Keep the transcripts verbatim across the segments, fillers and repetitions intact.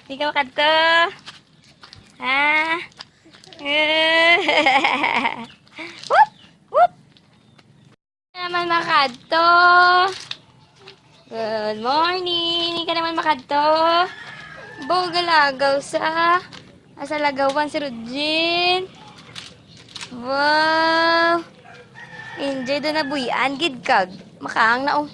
Di ka makadto? Ha? Whoop! Whoop! Naman makadto. Good morning. Di ka naman makadto. Bo, galagaw sa, asa lagawan si Rujin. Wow. Enjoy do na buy-an gid kag. Makaang na, oh.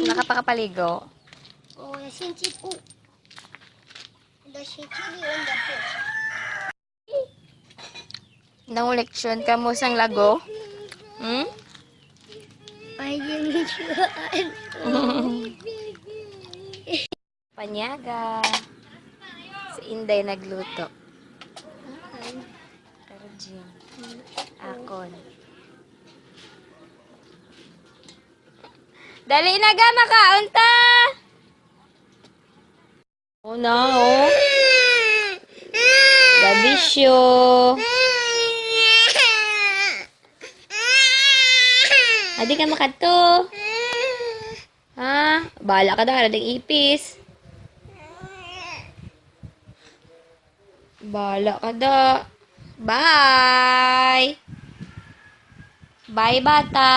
Nakapakapaligo? Oh, nasinsit ko. Nasinsit ko. Nanguleksyon ka mo sang lago? Hmm? Ay, yun yun. Panyaga. Si Inday nagluto. Ay, Karjing. Akon. Dali na ga, makaon ta! Oh, na, oh. Gabisyo. Adi ka makadto. Ha? Bala ka da, rading ipis. Bala ka da. Bye. Bye, bata.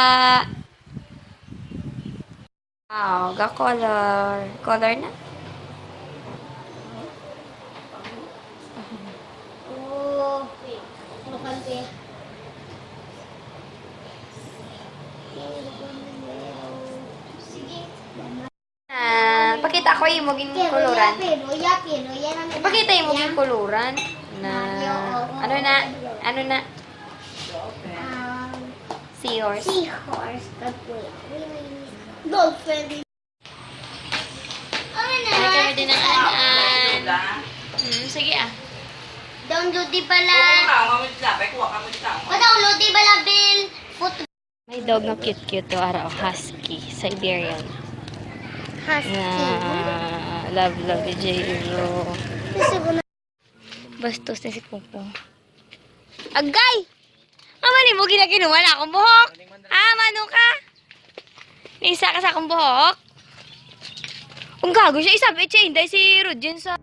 Wow, ga-color. Color na. Oh, krokante. Ah, pakita ko imo gin kuluran. Pakita imo gin kuluran. Na, ano na? Ano na? Um, seahorse. Seahorse. Dolphin. Ay, kami din ang anan. Hmm, sige ah. Download di pala. Pa-download di pala, Bill. Put- May dog nga cute-cute to, ara, oh, husky, Siberian. Husky. Na love, love ni J-Ro. Gusto ko na. Bastos ni si Pongpong. Agay! Mama ni mo ginakinuha na akong buhok. Ah, mano ka? Naisa ka sa akong buhok? Ang gago siya, isabi siya, hindi si Rudin sa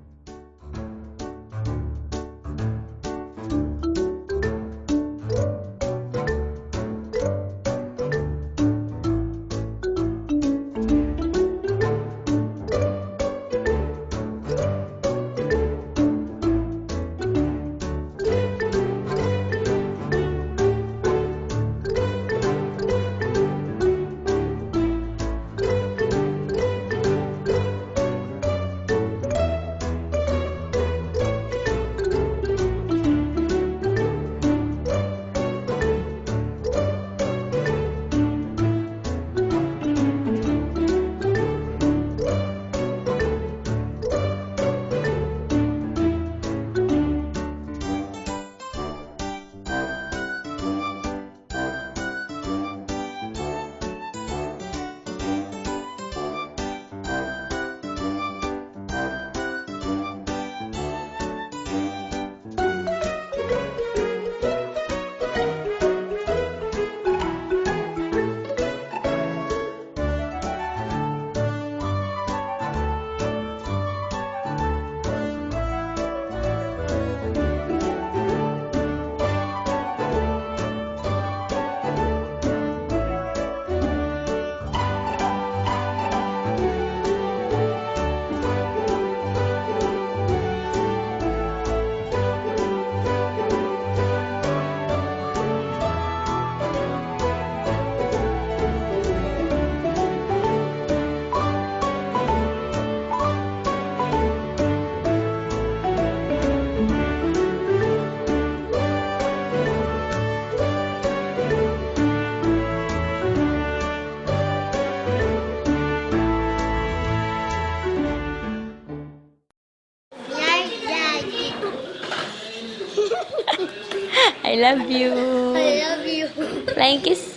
I love you. I love you. Flying kiss.